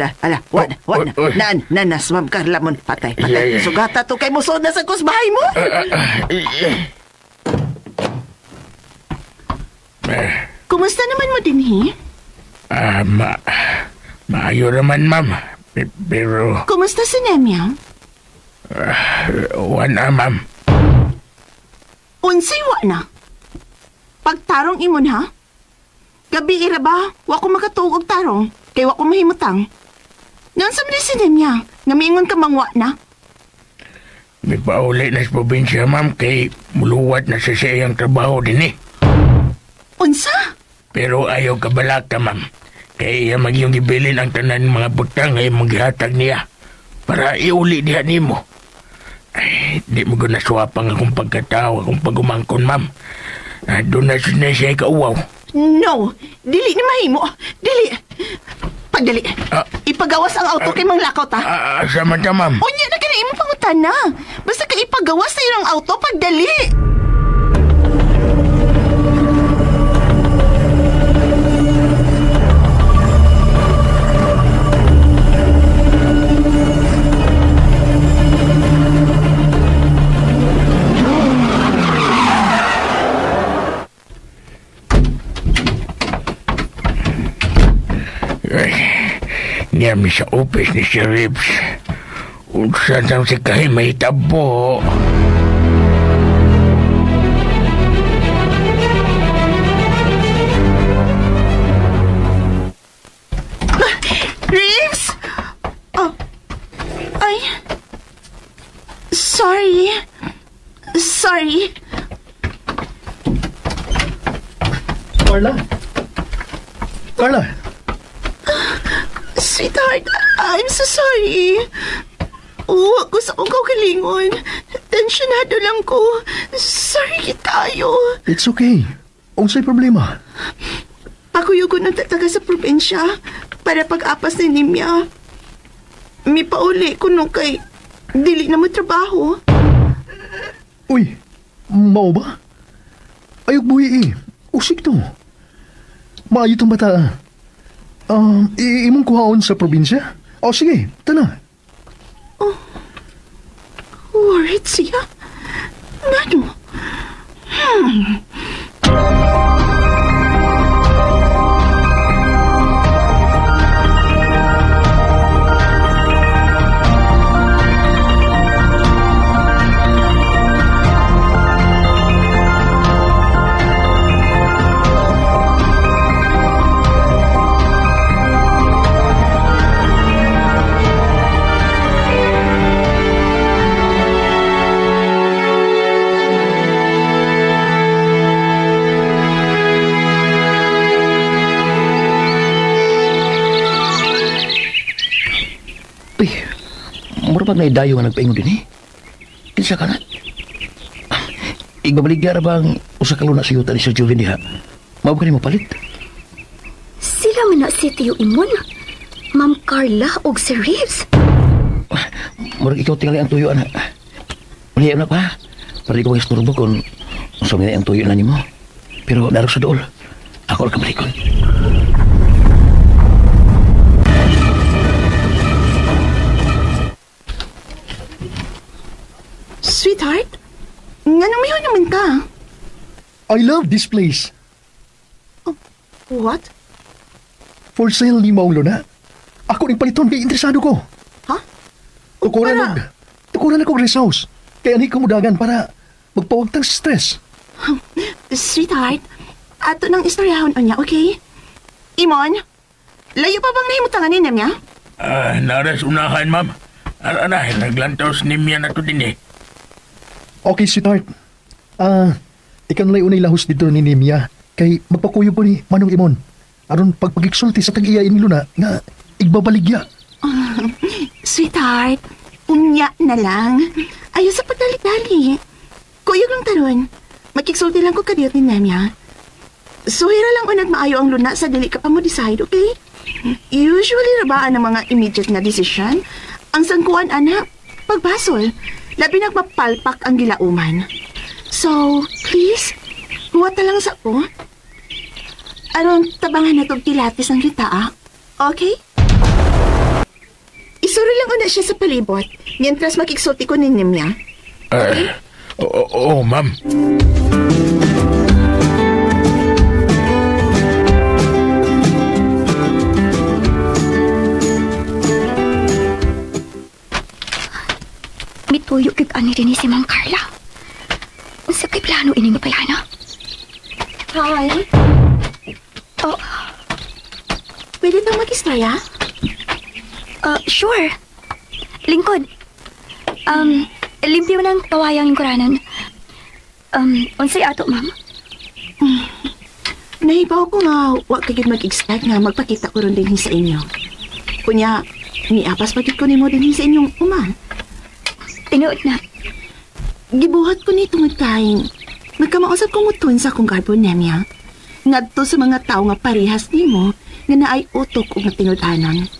Ala, ala, wa na, wa na. Nan, nanas, Ma'am Carla mon. Patay, patay. Sugata to kay musod na sa kusbahay mo. Kumusta naman mo din, he? Maayo naman, ma'am. Pero... Kumusta si Nemia? Wala, ma'am. Unsay wa na? Pagtarong imon, ha? Gabi ira ba? Wa ko makatuog og tarong. Kay wa ko mahimutang. Noon sa mga si Nemia, nga miingon ka mangwa na. May pauli na sa probinsya, ma'am, kay muluwat na sa siyang trabaho din eh. Unsa? Pero ayaw kabalaka, ma'am. Kay iya magyong gibilin ang tanan mga butang ay maghihatag niya para iuli diha nimo. Ay, di mo ginaswapang akong pagkatao, akong pagumangkon, ma'am. Doon na siya kauwaw. No! Dili ni mahimo. Dili! Pagdali. Ipagawas ang auto kay manglakaw ta. Asa man ta, ma'am? Unya na kina imong pangutana. Basta ka ipagawas sa iyong auto, pagdali! Niyami sa office ni Sir Reeves. Unsa nang si Kahi mahitabo. Reeves! Oh. Ay. Sorry. Sorry. Carla? Carla? Sweetheart, I'm so sorry. Oo, gusto kong kaugalingon. Tensyonado lang ko. Sorry tayo. It's okay. Unsay problema? Pakuyugon ang tataga sa probinsya para pag-apas ni Nimya. May pauli kuno kay dili na mo trabaho. Uy, mao ba? Ayok buhi eh. Usik to. Maayo tong bata. Imong kuhaon sa probinsya? O sige, tana. Oh, worried siya? Ngano? Uy, mura pag naidayo nga nagpaingon din eh. Kinsa ka na? Igbabaligya ra bang usa ka luna sa yuta ni Sir Juvin diha? Mao ba kanimo palit? Sila man na si Tio Imon, Ma'am Carla og Sir Reeves. Murag ikaw tingali ang tuyo, anak. Uliya na pa. Para di ko mag-isturbo kung unsa man ang tuyo na nimo. Pero narok sa dool. Ako ra kabalikon. Sweetheart, nganong miho naman ka? I love this place. Oh, what? For sale ni Maulo na. Ako ning paliton kay interesado ko. Ha? Tukuran ako rest house. Kaya ani ko mudagan para magpawagtang stress. Sweetheart, ato nang istoryahon niya, okay? Imon, layo pa bang nahimutangan ni niya? Naras unahan, ma'am. Ara na, naglantaw nimya na to din eh. Okay, sweetheart. Ikaw nala'y unay lahos dito ni Nimya. Kay magpakuyog po ni Manong Imon. Aron pagpagiksulti sa tag-iya ini luna nga igbabaligya. Sweetheart, unya na lang. Ayaw sa pagdali-dali. Kuyog lang taron. Magkiksulti lang ko kadiyot ni Nemya. Suhira lang unag maayo ang luna sa dili ka pa mo decide, okay? Usually rabaan ang mga immediate na decision. Ang sangkuan, anak, pagbasol. Labi nagmapalpak ang gilauman. So, please, huwat na lang sa ko. Aron tabangan na tog kilatis ang kita, ah. Okay? Isuri lang una siya sa palibot, mientras makiksulti ko ni Nemya. Oo, oo, ma'am. Mituyo kag ani rin si Ma'am Carla. Unsa kay plano ini nga bayana? Hi. Oh, Pwede bang mag-istorya? Sure. Lingkod. Limpyo ng kawayang lingkuranan. Unsay ato, ma'am? Nahibaw ko nga, wa ka gyud mag-expect nga magpakita ko ron dinhi sa inyo. Kunya, niapas pa gyud ko nimo dinhi sa inyong uma. Tinuod na. Gibuhat ko ni tungod kay nagkamausap ko mutuon sa akong garbo Nemya. Ngadto sa mga tao nga parehas nimo nga naay utok ug tinud-anon.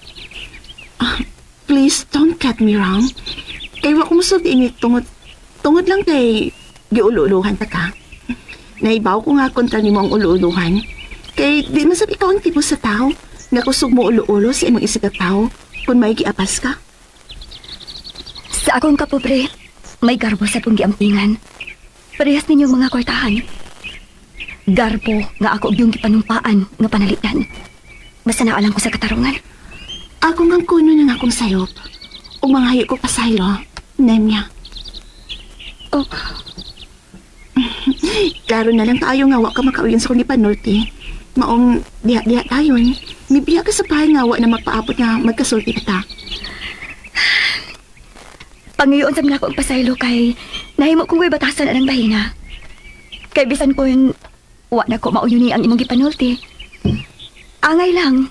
Please don't get me wrong. Kay wa ko mosulti ini tungod lang kay giulo-uluhan ta ka. Naibaw ko nga kontra nimo ang ulo-uluhan. Kay di man sab ikaw ang tipo sa tao nga kusog mo ulo-ulo sa imong isip ka tao kung may giapas ka. Sa akong kapobre, may garbo sa akong giampingan. Parehas ninyong mga kwartahan. Garbo nga ako og yung gipanumpaan nga panalitan. Basta naalang ko sa katarungan. Ako ngang kuno ng akong sayop. Ug manghayo ko pasaylo, Nemya. Oh, Klaro na lang tayo nga wa ka makauyon sa kong gipanulti. Maong diha-diha tayon. Mibiya ka sa bahay nga wa na magpaabot nga magkasulti pa ta. Pangayoon sa mga ako ang pasaylo kay nahimo kong way batasan anang bahina. Kay bisan kun wa na ko mauyon ni ang imong gipanulti. Angay lang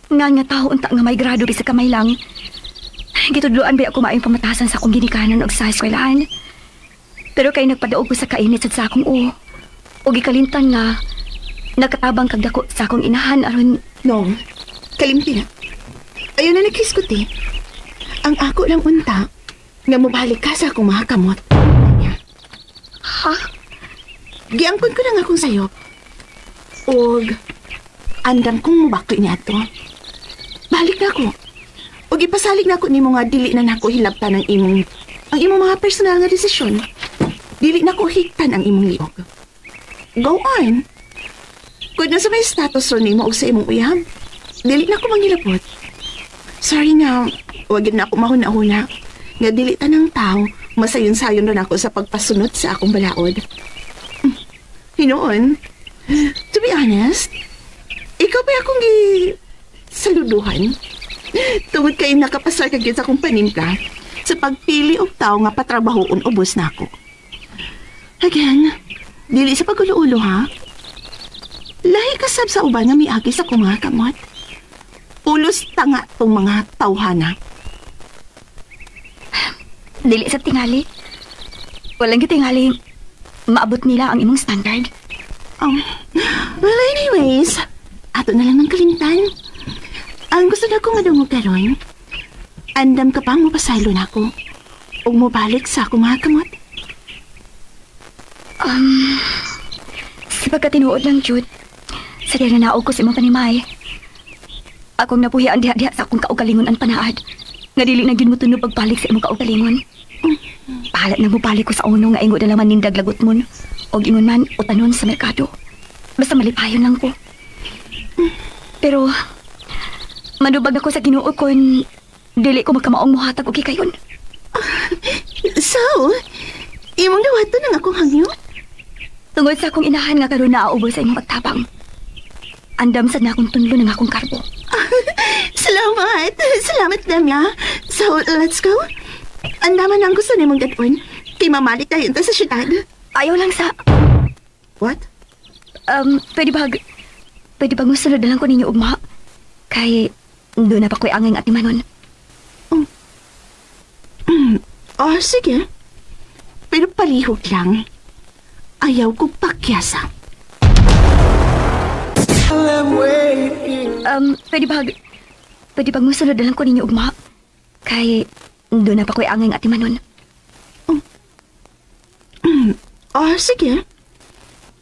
nga nga tao unta nga may grado bisag kamay lang. Gitudloan ba ako maayong pamatasan sa akong ginikanan og sa eskwelahan. Pero kay nagpadaog ko sa kainit sad sa akong uo. O gikalimtan nga nakatabang kag dako sa akong inahan aron No, kalimti na. Ayaw na naghisgot eh. Ang ako lang unta nga mobalik ka sa akong mga kamot. Ha? Giangkon ko lang akong sayop. Og andam kong mubakli niya to. Balik na ako. Og ipasalig na ako nimo nga dili na nako hilabtan ang imong mga personal nga desisyon. Dili na ko higtan ang imong liog. Go on. Kung nasa may status ron nimo og sa imong uyab, dili na ko manghilabot. Sorry nga, wag na ako mahuna-huna. Nga dili tanang tao, masayon-sayon ron ako sa pagpasunod sa akong balaod. Hinoon, to be honest, ikaw ba akong saluduhan? Tungod kay nakapasar ka gyud sa akong panimpla sa pagpili og tao nga patrabahoon ubos nako. Again, dili sa pag-ulo-ulo ha. Lahi ka sab sa uban nga miagi sa akong mga kamot. Ulos tanga tong mga tawhana. Dili sa tingali. Walang gitingali. Maabot nila ang imong standard. Well, anyways, ato na lang ng kalimtan. Ang gusto na ko nga dungog karon, andam ka pang mapasaylo na ako ug mobalik sa akong mga kamot. Sa pagkatinuod lang, Jude, sa diya na naog ko sa imong panimay. Akong napuhi ang diha-diha sa akong kaugalingon ang panaad. Nga dili na gyud mo tunog pagbalik sa imong kaugalingon. Bahala na mobalik ko sa uno nga ingon na laman nindag lagot mon. Og ingon man utanon sa merkado. Basta malipayon lang ko. Pero manubag ako sa Ginoo kon dili ko magkamaong muhatag og hikayon. So, imong dawaton ang akong hangyo? Tungod sa akong inahan nga karon naaubos sa imong pagtabang. Andam sad na akong tunlo ng akong karbo. Salamat. Salamat, Damya. So, let's go. Andaman ang gusto nimong gadon. Kay mamalik tayo ta sa syudad. Ayaw lang sa... What? Pwede ba musunod na lang ko ninyo ugma? Kay doon na pa ko'y angay nga atimanon. Oh, sige. Pero palihog lang. Ayaw ko pakyasa. Pwede ba musunod na lang ko ninyo ugma? Kay doon na pa ko'y angay nga atimanon. Oh, sige.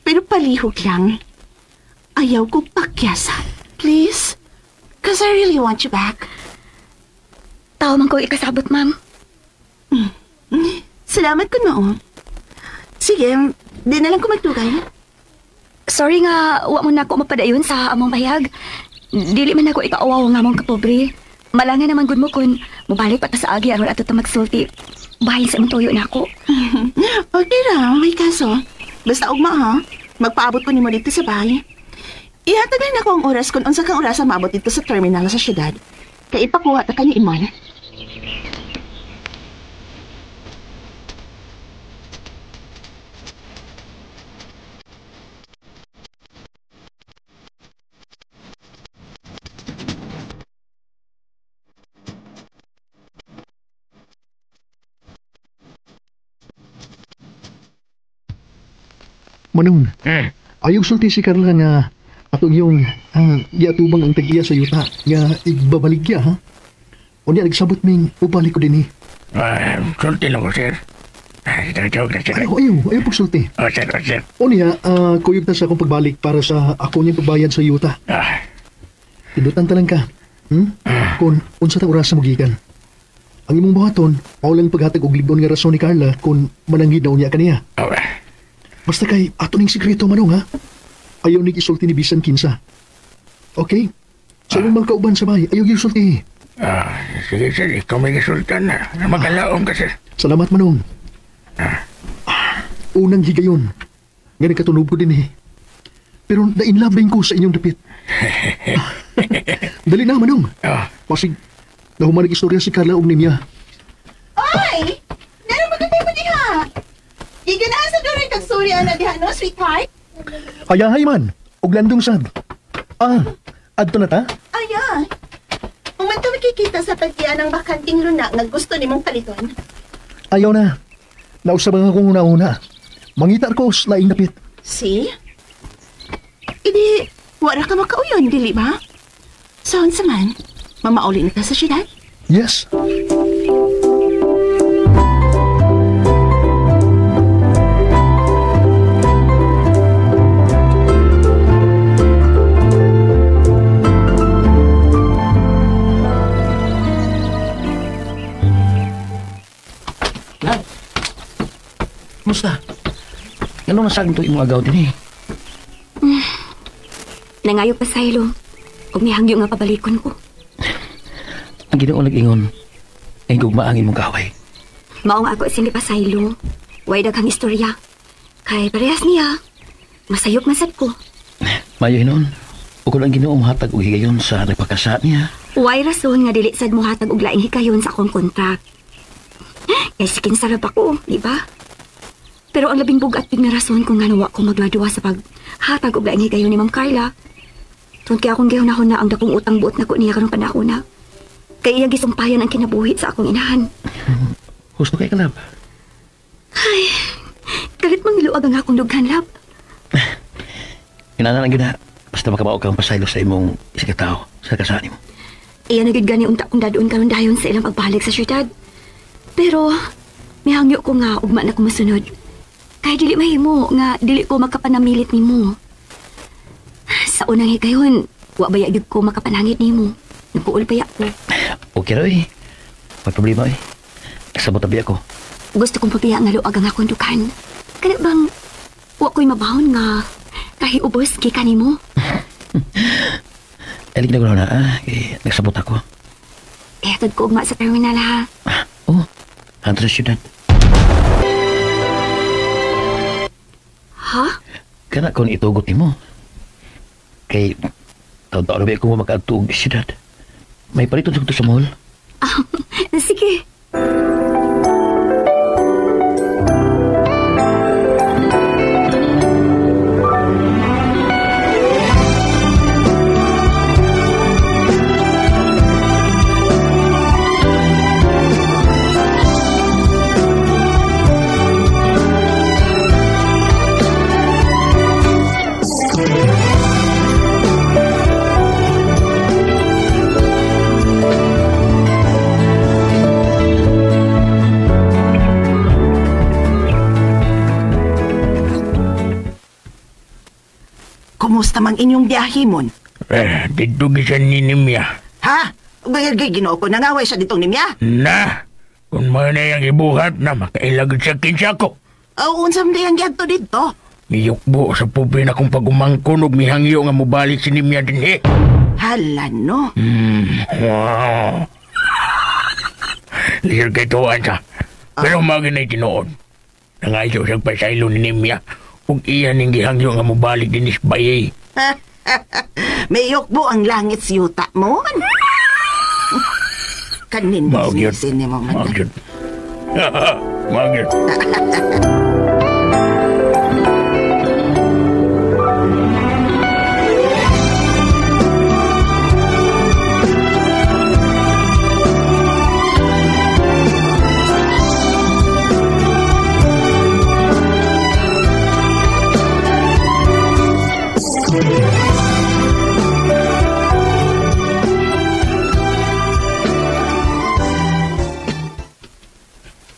Pero palihog lang. Ayaw ko pakyasa. Please? 'Cause I really want you back. Tao man ko ikasabot, ma'am. Salamat kun mao. Sige, di na lang ko magtugay. Sorry nga, wa mo na ako mapadayon sa among bayag. Dili man ako ikaawaw nga among kapobre. Malangan naman gud mo kun mobalik pa ta sa agi aron ato ta magsulti. Bahin sa imong tuyo na ako. Okay ra, may kaso. Basta ugma ha, magpaabot ko nimo dito sa bahay. Ihatag lang ako ang oras kung unsa kang oras maabot dito sa terminal sa syudad. Kay ipakuha ta kani Imon. Manong, ayaw sulti si Carla nga atong iyong giatubang ang tag-iya sa yuta nga igbabaligya, ha? Unya nagsabot ming ubalik ko din eh. Sulti lang ko, sir. Sir. Ayaw pagsulti. Oh, sir, oh, sir. Unya, kuyog ta sa akong pagbalik para sa ako niyang pagbayad sa yuta. Pindutan ta lang ka. Kung unsa ta oras sa mugikan. Ang imong buhaton, mao lang paghatag og libon nga rason ni Carla kung mananggid na unya kaniya. Okay. Basta kay ato ning sikreto, Manong, ha? Ayaw nig isulti ni bisan kinsa. Okay? Sa imong mga kauban sa bahay, ayaw isulti. Sige, sir. Ikaw may gisultan na. Magalaom ka, sir. Salamat, Manong. Unang higayon nga nagkatunob ko din eh. Pero na-inlove ko sa inyong dapit. Dali na, Manong. Pasig, nahuman istorya si Carla og niya. Ay! Meron ba kayo pa diha? Giganahan sa duray kag suri ana diha, no, sweetheart? Ayahay man, og landong sad. Adto na ta? Aya. Kung man ta makikita sa tagya ng bakanting luna nga gusto nimong paliton. Ayaw na. Nausab ang akong una-una. Mangita ko sa laing dapit. See? Idi, wala ka makauyon, dili ba? So, unsa man, mamauli na ka sa syudad? Yes. Love, kumusta? Ano nasagin to imong agaw din eh? Nangayo pa sa ilo. Ug mihangyo nga pabalikon ko. Ang Ginoo nag-ingon, ay gugma ang imong kaaway. Mao nga ako sing gipasaylo. Way daghang istorya. Kay parehas niya. Masayop masad ko. Mayo hinon. Ug ang Ginoo mohatag og higayon sa nagpakasa niya. Way rason nga dili sad mohatag og laing higayon sa akong kontrak. Kay sikin sarap ako, di ba? Pero ang labing bugat nga rason kung nga wa ko magladuwa sa paghatag og laing higayon ni Ma'am Carla. Tungod kay akong gihunahon na ang dakong utang buot nako niya karong panahona. Kay iyang gisumpayan ang kinabuhi sa akong inahan. Husto kay kalab. Ay, kalit mang niluag ang akong dughan, lab. Inanan ang gina, basta makabao kang pasaylo sa imong isikatao sa kasani mo. Iya na gid gani unta kong dadoon karon dayon sa ilang pagbalik sa syudad. Pero mihangyo ko nga ugma na ko mosunod. Kay dili mahimo nga dili ko makapanamilit nimo. Sa unang higayon, wa baya gyud ko makapanangit nimo. Nagkuol pa ya ko. Okay ra eh. May problema eh. Kasabot tabi ako. Gusto kong pabiya nga luag ang akong dukan. Kana bang wa ko'y mabahon nga kahiubos gikan nimo? Elik na ko na ah. Kay nagsabot ako. Eh, atod ko ugma sa terminal ha. Oh, hanto sa syudad. Ha? Kana kung itugot nimo. Kay taon-taon na ba ako makaadto og syudad. May paliton sa kuto sa mall. Ah, sige. Kumusta mang inyong biyahe mon? Eh, dito gisan ni Nimya. Ha? Bagay, Ginoo ko, nangaway siya ditong nimya. Na, kung mo na yung ibuhat na makailagod sa kinsa ko. O, unsam di ang giadto dito. Miyukbo sa pobre na kong pagumangkon og mihangyo nga mobalik si nimya dinhi. Hala, no? Wow. Lisod kay tuwan sa. Pero maginay tinuod. Nangayo siyang pasaylo ni nimya ug iya ning gihangyo nga mobalik dinis bayay. May yukbo ang langit sa yuta mo. Kanin mo sinisin mo man. Magyod. Magyod.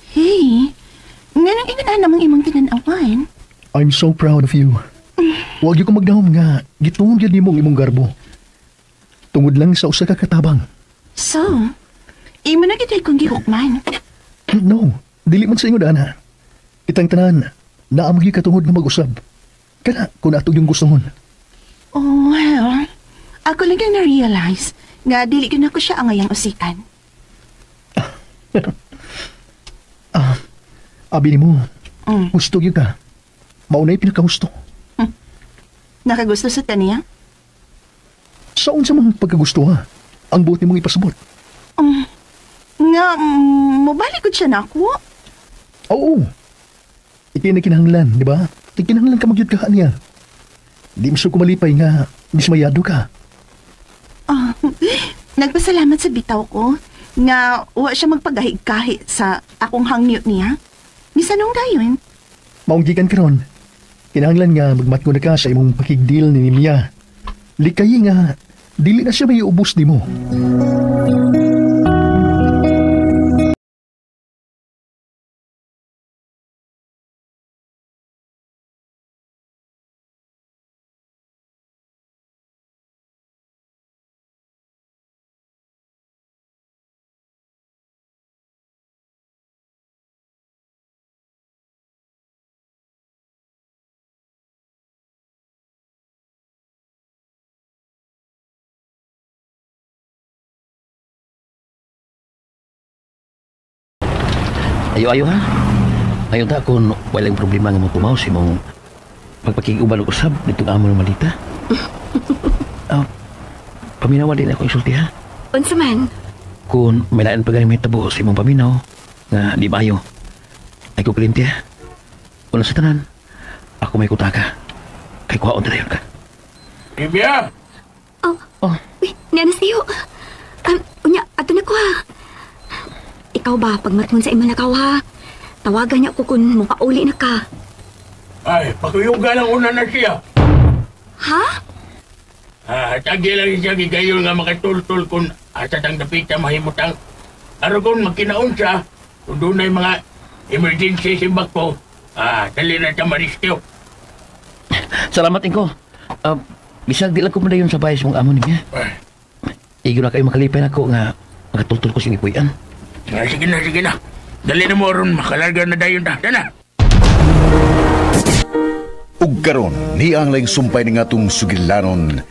Hey, nganong ingan namang imong tinanawan? I'm so proud of you. Huwag yung magdahom nga, gitungod yan nimo ang imong garbo. Tungod lang sa usa ka katabang. So, imo na gid kong gihukman. No, dili man sa ingon ana. Kitang tanan, naa magyud katungod nga mag-usab. Kana kung atog yung gustohon. Oh, well, ako lang yung na-realize nga dili gyud nako siya ang ngayang usikan. Abi nimo, gusto gyud ka. Maunay pinakagusto. Nakagusto sa taniya? Sa unsa man pagkagusto ha? Ang buot nimong ipasabot. Nga, mobalik gud siya nako. Oo. Ikay na kinahanglan, di ba? Kinahanglan ka magyud ka niya. Di mo kumalipay nga dismayado ka. Oh, nagpasalamat sa bitaw ko nga wa siya magpagahig-kahi sa akong hangyo niya. Misanong dayon. Maong gikan karon. Kinahanglan nga magmatgo na ka sa imong pakigdeal ni Nimya. Likayi nga dili na siya may ubos nimo. Ayo-ayo ha. Ngayon ta kung walang problema nga mo tumaw si mong pagpakiguban og usab ditong amo ng malita. Paminawa din ako isulti ha. Unsa man? Kung may lain pa ganing mahitabo sa imong paminaw nga di maayo. Ay ko kalimti ha. Una sa tanan, ako may kutaka. Kay kuhaon na ka. Nimya! Oh. Oh. Uy, niya na sa'yo. Unya, ato na ko ha. Ikaw ba, pagmatngon sa imong lakaw ha? Tawagan niya ko kung mukauli na ka. Ay, pakuyuga lang una na siya. Ha? Tagi lang siya gigayon nga makatultul kung asa tang dapita mahimutang. Aron kung magkinaon siya, kung doon ay mga emergency simbak ko, dali na siya ma-rescue. Salamat, Inko. Bisag di lang ko madayon sa bahay sa mong amo niya. Igo na kayo makalipay na ako nga makatultul ko sa ipuyan. Sige na, sige na. Dali na mo ron, makalarga na dayon ta. Dana! Ug karon ni ang laing sumpay ni ngatong sugilanon,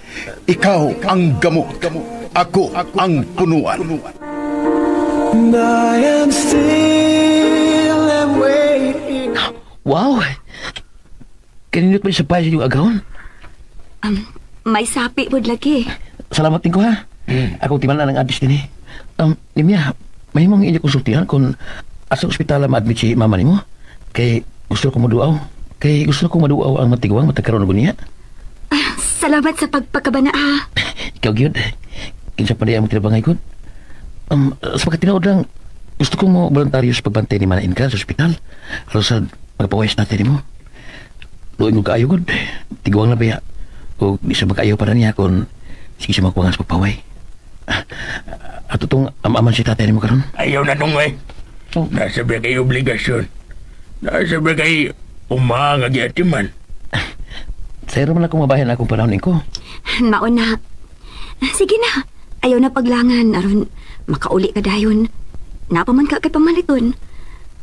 ikaw ang gamot, ako ang punuan. And I am still waiting. Wow! Kaninot mo sa bahay yung agawon? May sapi pod lagi. Salamat din ko ha. Akong timan ang adis din eh. Nimya, may mong inyo konsultihan kung asa ospital ma-admit si mama nimo. Kay gusto ko maduaw. Kay gusto ko maduaw ang matiguang matagkaroon ko niya. Salamat sa pagpakabana ha. Ikaw gyud. Kinsa pa niya ang tinabangay ko? Sa pagkatinood lang, gusto ko mo voluntaryo sa pagbantay ni Mana Inka sa ospital. Aron sa magpawais natin nimo. Luoy ko kaayo gud. Tiguang na baya. O di sa magkaayo para niya kung sige siya magkuwangan sa pagpaway. Ato tong amaman si tatay nimo karon. Ayaw na nung eh. Oh. Nasa ba kay obligasyon? Nasa ba kay umanga giatiman? Sayro man akong mabahin akong panahon ko. Mauna. Sige na. Ayaw na paglangan aron Makauli ka dayon. Napaman ka kay pamaliton.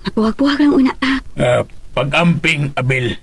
Magbuhag-buhag lang una ta. Pag-amping, Abel.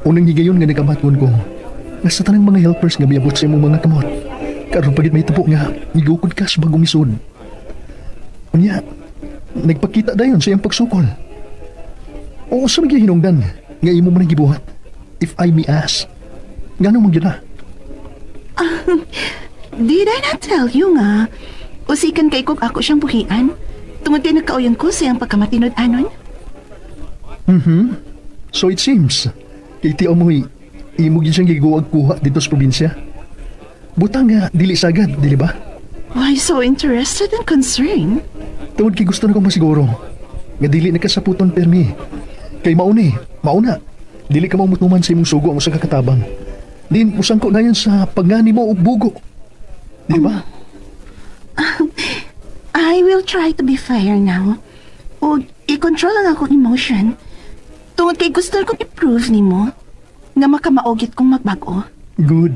Unang higayon nga nagamatngon ko, nga sa tanang mga helpers nga miabot sa imong mga kamot, karon pagit may tubo nga migukod ka sa bagong isod. Unya, nagpakita dayon sa iyang pagsukol. Oo, sa mga hinungdan nga imo man ang gibuhat, if I may ask, ngano man gyud na? Did I not tell you nga? Usikan kay kog ako siyang buhian. Tungod kay nagkauyan ko sa iyang pagkamatinud-anon. So it seems, kay ti amoy, imo gyud siyang giguag kuha dito sa probinsya. Butang nga, dili sagad, dili ba? Why so interested and concerned? Tungod kay gusto na ko masiguro nga dili na kasaputon permi. Kay mauni, mauna. Dili ka maumutuman sa imong sugo ang usa ka katabang. Din usangko na yan sa pagngani mo og bugo. Di ba? I will try to be fair now. O i-control ang akong emotion. Tungod kay gusto kong i-prove nimo nga makamaogit kong magbag-o. Good.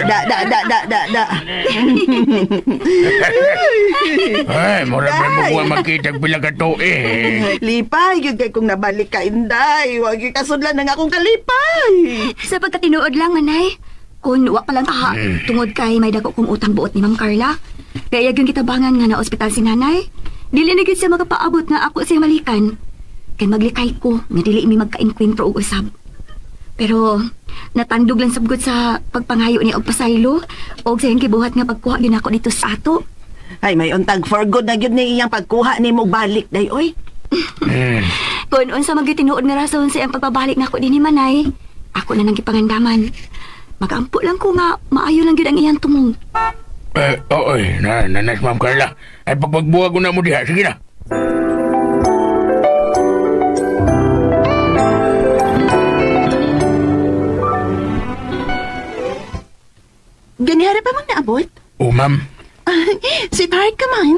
Da, da, da, da, da, da. Ay, mura ba mo kuha makita pila ka to eh. Lipay, yun kay kung nabalik ka, Inday. Huwag yung kasudlan ng akong kalipay. Sa pagkatinuod lang, manay. Kung wa pa lang aha, tungod kay may dako kong utang buot ni Ma'am Carla. Kaya yung kitabangan nga na ospital si nanay. Dili na gyud siya makapaabot nga ako siya malikan. Kay maglikay ko, nga dili mi magkainkwentro og usab. Pero natandog lang sabgot sa pagpangayo ni og pasaylo og sa iyang gibuhat nga pagkuha gyud nako dito sa ato. Ay, may untag for good na gyud ni iyang pagkuha ni mo balik, day, oy. Kung unsa man gyud tinuod nga rason sa iyang pagbabalik nako dinhi manay, ako na nang gipangandaman. Magampo lang ko nga maayo lang gyud ang iyang tumong. Oo, na, nanas Ma'am Carla. Ay, pagpagbuwag ko na mo diha. Sige na. Ganihara pa mang naabot? O, ma'am. Sweetheart, come on.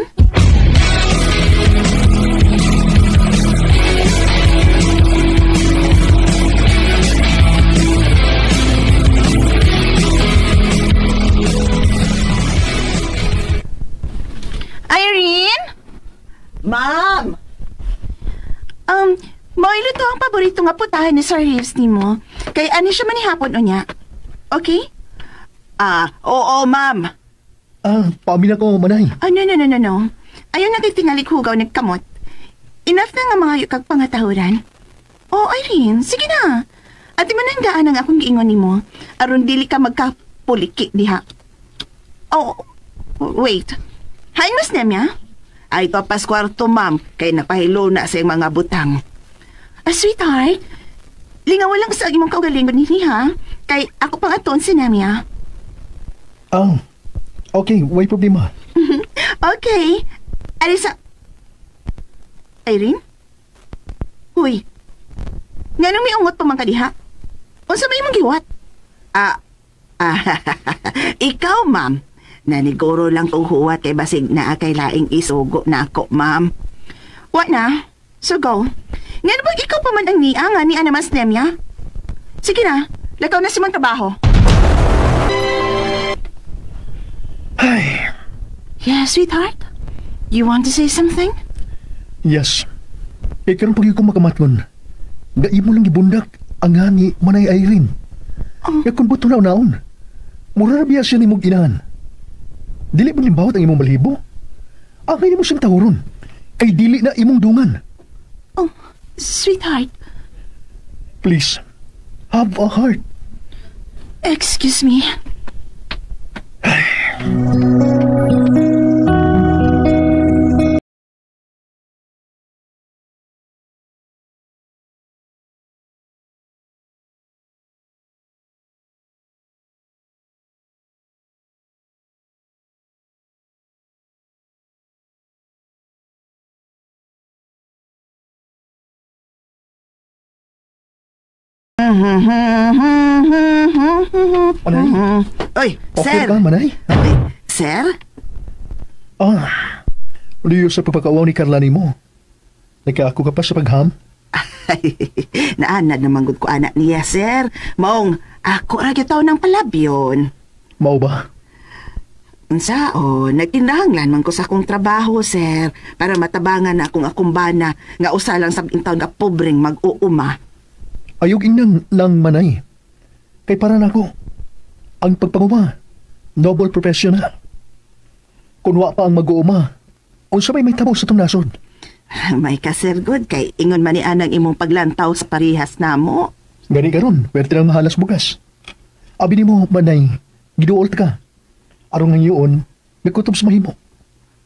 Irene? Ma'am! Mailo to ang paborito nga putahe ni Sir Reeves nimo. Kay ani siya manihapon o niya. Okay? Ah, oo, ma'am. Ah, paamin ako, manay. Ah, no, no, no, no, no. Ayaw na kay tingali hugaw nagkamot. Enough na nga mga yukag pangatahuran. Oh, Irene, sige na. Ati man ang daan ang akong giingon nimo. Aron dili ka magkapuliki diha. Oh, wait. Hain mas Nemya? Ay, topas kwarto, ma'am. Kay napahilo na sa iyang mga butang. Ah, sweetheart, lingaw lang sa imong kaugalingon nini, ha? Kay ako pang aton si Nemya. Ah, okay, way problema. Okay. Arisa. Irene? Huy. Nganong may ungot pa man ka diha? Unsa may imong giwat? Ah, ikaw, ma'am. Naniguro lang kong huwat kay basig na kay laing isugo na ako, ma'am. Wa na. So go. Ngano bang ikaw pa man ang niya nga ni Ana Mas Nemya? Sige na, lakaw na si mang trabaho. Ay. Yeah, sweetheart? You want to say something? Yes. E karon pag ko makamatngon, nga imo lang gibundak ang ngani Manay Irene. Oh. Nga kung buto na naon, mura ra biya siya nimong inahan. Dili man limbawat ang imong balibo. Angay nimo siyang tahuron. Kay dili na imong dungan. Oh, sweetheart. Please, have a heart. Excuse me. Manay? Oy, Okay sir. ka, Manay? Oy, sir? Ah, liyo sa pagpakauaw ni Carla nimo. Nagkaako ka pa sa pagham? Naanad naman gud ko anak niya, sir. Maong ako ra gyud ng palabyon. Mao ba? Unsa o, nagkinahanglan man ko sa akong trabaho, sir, para matabangan na akong akumbana nga usa lang sa taon ka pobreng mag-uuma. Ayog inang lang, Manay. Kay para nako, ang pagpanguma, noble profession na. Kung wa pa ang mag-uuma, unsa may tabo sa itong nasod? May ka, sir, good kay ingon man ni anang imong paglantaw sa parihas namo. Gani karon, pwerte nang mahalas bugas. Abi nimo, Manay, giduol ka. Aron nga yun, nagkutob sa mahimo.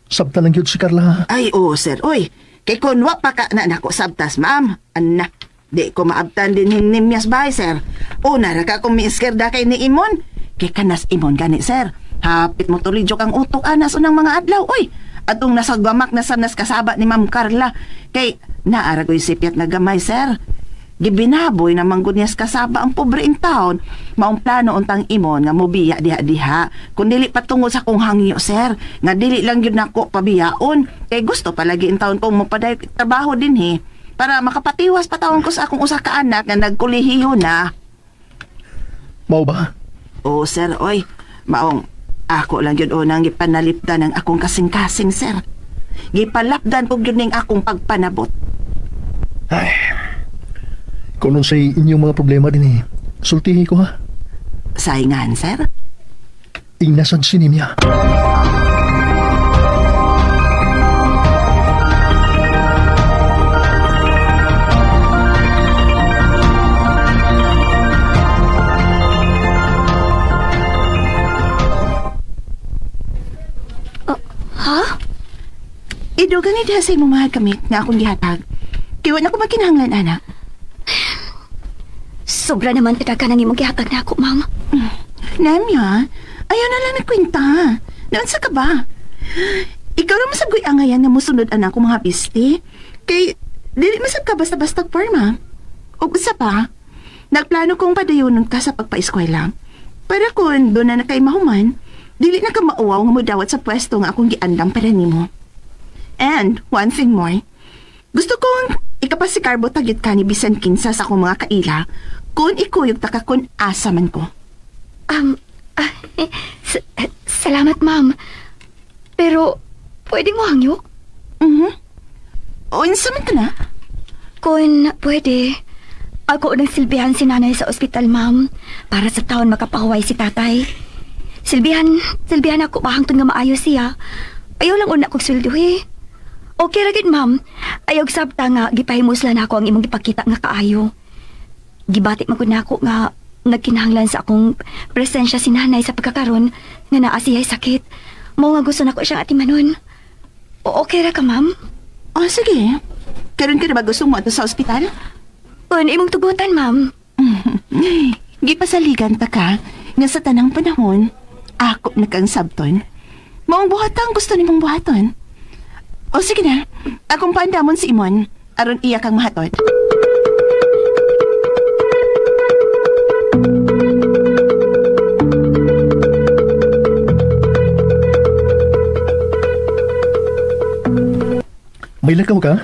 Sabta lang yun si Carla, ha? Ay, oo, sir. Oy, kay kun wa pa ka na nako sabtas, ma'am. Anna, di ko maabtan din hinimyas bay, sir. Una ra ka kung miiskerda kay ni Imon. Kay kanas Imon gani, sir. Hapit mo tuloy jok ang utok anas unang mga adlaw, oy. Atong nasa gamak na sa nas kasaba ni Ma'am Carla. Kay naara ko'y sipyat nga gamay, sir. Gibinaboy na manggod niya sa kasaba ang pobre in town. Maong plano untang Imon nga mobiya diha-diha. Kung dili patungo sa kong hangyo, sir. Nga dili lang yun nako pabiyaon. Kay gusto palagi in town kong mapaday trabaho din he. Para makapatiwas patawon ko sa akong usa ka anak nga nagkolehiyo na. Mao ba? Oo, sir, oy. Maong ako lang yun unang gipanalipdan ang akong kasing-kasing, sir. Gipalapdan ko yun ning akong pagpanabot. Ay, kung nun sa'y inyong mga problema din eh, sultihi ko ha. Saingan, sir. Inasad si Nimya. Ha? Idugang ni diha sa imong mga gamit nga akong gihatag. Kay wa na ko magkinahanglan, anak. Sobra naman talaga nang imong gihatag na ako, ma'am. Namya, ayaw na lang nagkwenta. Naunsa ka ba? Ikaw na masabgoy angayan nga musunod anak ko mga bisti. Kay, dili masab ka basta-basta forma. Ug usa pa, nagplano kong padayonon ka sa pagpa-eskwela. Para kung doon na kay mahuman, dili na ka mauwaw nga mudawat sa pwesto nga akong giandam para nimo. And, one thing more, gusto kong ikapasikarbo tagit ka ni bisan kinsa sa akong mga kaila kung ikuyog ta ka kung asa man ko. Salamat, ma'am. Pero, pwede mo hangyo? Mhm. Unsa man ka na? Kung pwede, ako unang silbihan si nanay sa ospital, ma'am. Para sa taon makapahuway si tatay. Silbihan ako bahangton nga maayo siya. Ayaw lang una kong sweldo eh. Okay ra gid, ma'am. Ayaw sabta nga gipahimuslan ako ang imong gipakita nga kaayo. Gibati man gud nako nga nagkinahanglan sa akong presensya si nanay sa pagkakaron nga naa siya'y sakit. Mao nga gusto nako siyang atimanon. Okay ra ka, ma'am? Oh, sige. Karon ka na ba gusto mo ato sa ospital? Kun imong tugutan, ma'am. Gipasaligan ta ka nga sa tanang panahon, ako na kang sabton. Maong buhatan gusto nimong buhaton. O sige na, akong paandamon si Imon, aron iya kang mahatod. May lakaw ka?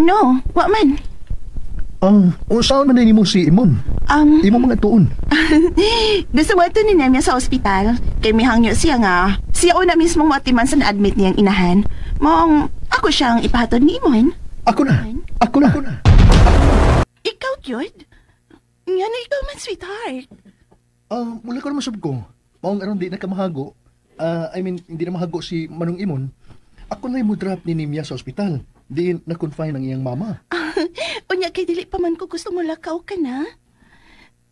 No, wa man. Unsaon man din nimo si Imon? Imong mga tuon. Gusto mo ito ni Nemya sa ospital. Kay mihangyo siya nga. Siya una mismo matiman sa na-admit niyang inahan. Maong ako siyang ipahatod ni Imon. Ako na. Ako na. Ikaw, Gyud? Nga na ikaw man, sweetheart. Wala ko naman sab ko. Maong aron di na kamahago. I mean, hindi na mahago si Manong Imon. Ako na mo drop ni Nimya sa ospital. Diin na-confine ang iyang mama. Unya kay dili pa man ko gusto mo lakaw ka na.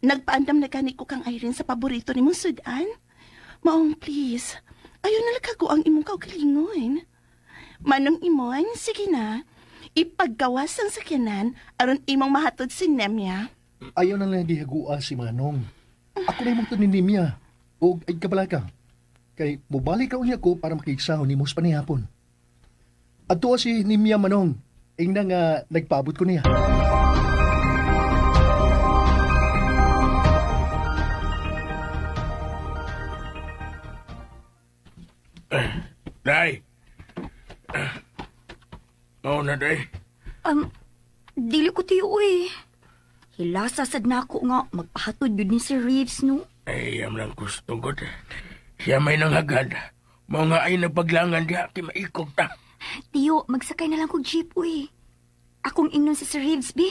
Nagpaandam na gani ko kang Irene sa paborito ni mong sudan. Maong please, ayaw na lakago ang imong kaugalingon. Manong Imon, sige na. Ipaggawas ang sakyanan aron imong mahatod si Nemya. Ayaw na lang gihagua si Manong. Ako na imong ni Nimya. O ay kabalaka. Kay mubalik ka unya ko para makigsahon ni mo sa panihapon. Adto si Nimya Manong. Ingna nga nagpaabot ko niya. Day! Mao na, day. Dili ko tiyo eh. Hilasa sad na ako nga magpahatod yun ni Sir Reeves, no? Ay, am lang gusto ko. Siya may nanghagad. Mao nga ay nagpaglangan diha kay maikog ta. Tiyo, magsakay na lang kog jeep, uy. Akong ingnon si Sir Reeves, bi.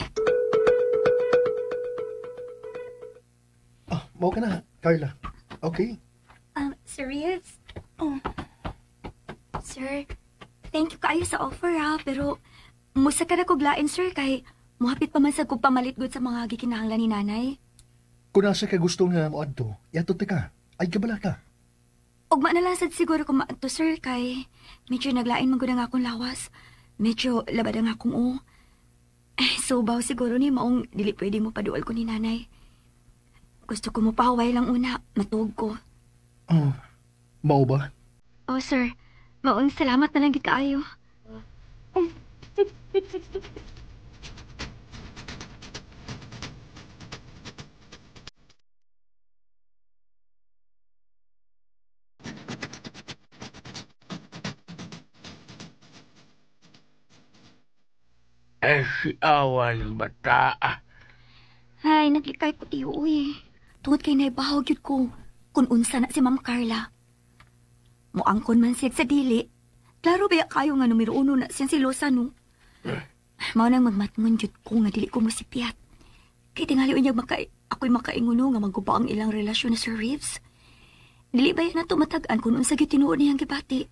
Ah, mao ka na, Carla. Okay. Sir Reeves? Oh. Sir, thank you kaayo sa offer, ha. Pero, musa ka na kog lain, sir, kay muhapit pa man sa kog pamalit gud sa mga gikinahanglan ni nanay. Kung nasa ka gusto nga moadto, yato ka. Ay kabala ka. Ugma na lang sad siguro kung maadto, sir, kay medyo naglain man gud ang akong lawas. Medyo labad ang akong o. Ay, subaw siguro ni maong dili pwede mo paduol ko ni nanay. Gusto ko mo pahaway lang una, matuog ko. Oh, mao ba? Oh, sir. Maong salamat na lang gid kaayo. Eh, si Awan bata. Ay, naglikay ko tiyo, uy. Tungod kay naibahog yun ko kung unsa na si Ma'am Carla. Muangkon man siya sa dili. Klaro ba kayo nga numero 1 na siyang silosa, no? Mao nang magmatngon jud ko nga dili ko mosipiyat. Kay tingali unyag ako'y makainguno nga maguba ang ilang relasyon ni Sir Reeves. Dili ba yan na tumatag-an kung unsa gyud tinuod niyang gibati?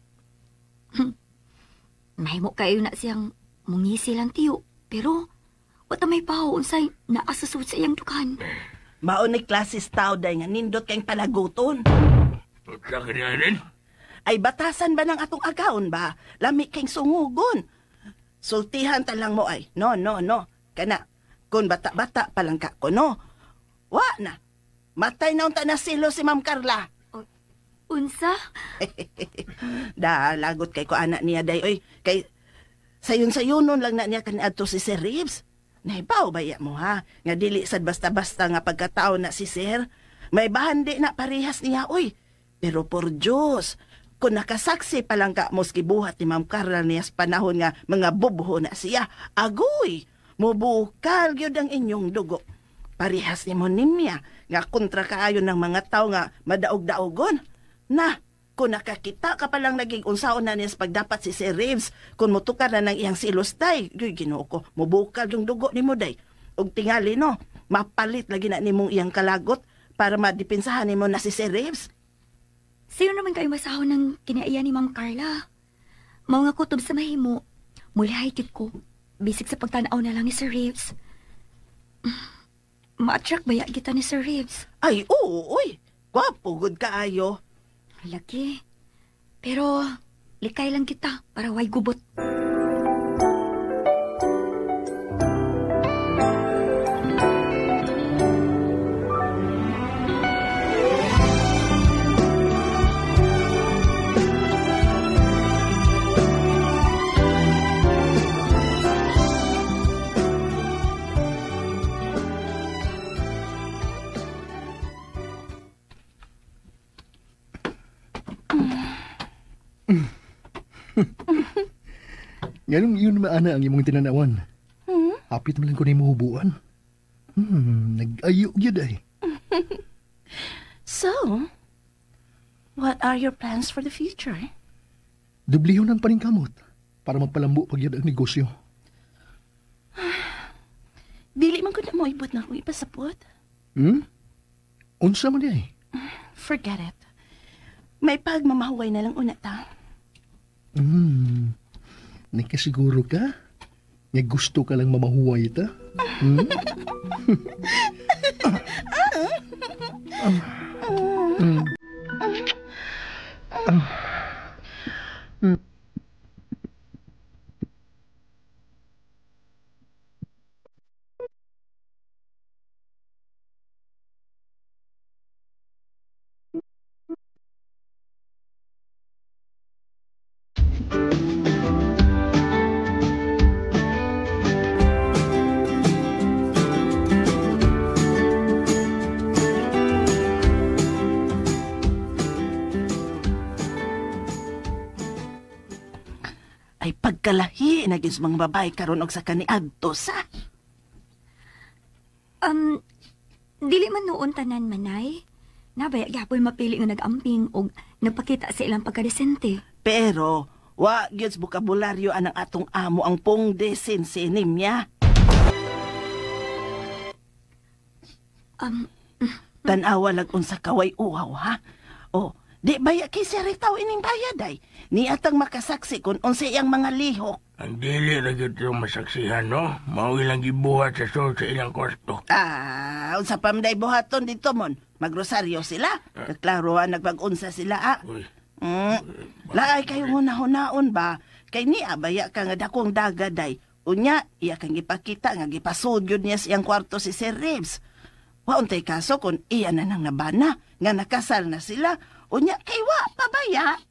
Mahimo kayo na siyang mungisi lang tiyo, pero wala may paho unsay naasasud sa iyang dukan. Mao ni klasis tao day nga nindot kayong palaguton. Unsa ka niya rin? Ay batasan ba ng atong agaon ba? Lami kayong sungugon. Sultihan ta lang mo ay. No, no, no. Kana, kung bata-bata palangka ko, no. Wa na. Matay na unta na silo si Ma'am Carla. Unsa? Da, lagot kay ko anak niya day. Oy, kay sayon-sayunon lang na niya kaniadto si Sir Reeves. Naibaw ba iya mo ha? Nga dili sad basta-basta nga pagkatao na si Sir. May bahandi na parehas niya, oy. Pero por Diyos, kung nakasaksi pa lang ka moski buhat ni Ma'am Carla niya sa panahon nga mga bubho na siya, agoy, mubukal gyud ang inyong dugo. Parehas ni mo nimya, nga kontra kaayo ng mga tao nga madaog-daogon. Na, kung nakakita ka palang naging unsaon na niya sa pagdapat si Sir Reeves, kung mutukar na ng iyang silos day, gyud Ginoo ko, mubukal yung dugo ni mo day. Og tingali no, mapalit lagi na nimong iyang kalagot para madipinsahan nimo na si Sir Reeves. Sino naman kayo masahon ng kinaiya ni Ma'am Carla? Mao nga kutob sa mahimo, mulihay kit ko. Bisig sa pagtanaw na lang ni Sir Reeves. Ma-attract ba ya kita ni Sir Reeves? Ay, oo, oy. Gwapo, gud kaayo. Laki. Pero, likay lang kita para way gubot. Nganong yun maana ang imong tinanawan? Hapit man lang ko nimo hubuan. Nag-ayo gyud ay. So, what are your plans for the future? Dublihon ang paningkamot para mapalambo pag yun ang negosyo. Dili man ko na mo ibot na akong ipasapot. Unsa man di ay? Forget it. May pagmamahuway na lang una ta. Nakasiguro ka? Nga gusto ka lang mamahuway ta? Hmm? Ay pagkalahi na gyud sa mga babae karon og sa kaniadto sa. Dili man noon tanan manay. Nabaya gyapon mapili nga nag-amping og nagpakita sa ilang pagkadesente. Pero wa gyud sa bokabularyo anang atong amo ang pong desense niya. Tan-awa lag unsa kaway uhaw ha. Oh, di baya kay Sir Ritaw ining bayad ay. Niatang makasaksi kung unsa iyang mga lihok. Ang dili na gyud yung masaksihan, no? Mao ilang gibuhat sa sulod sa ilang kwarto. Ah, unsa pa man day buhaton dito mon? Magrosaryo sila. Kaklaro ha, nagpag-unsa sila ah. Uy. Laay kayo hunahunahon ba? Kay niya baya ka nga dakong dagaday. Unya, iya kang gipakita nga gipasud yun niya siyang kwarto si Sir Reeves. Wa untay kaso kung iya na nang nabana, nga nakasal na sila. Unya, kay wa pa baya.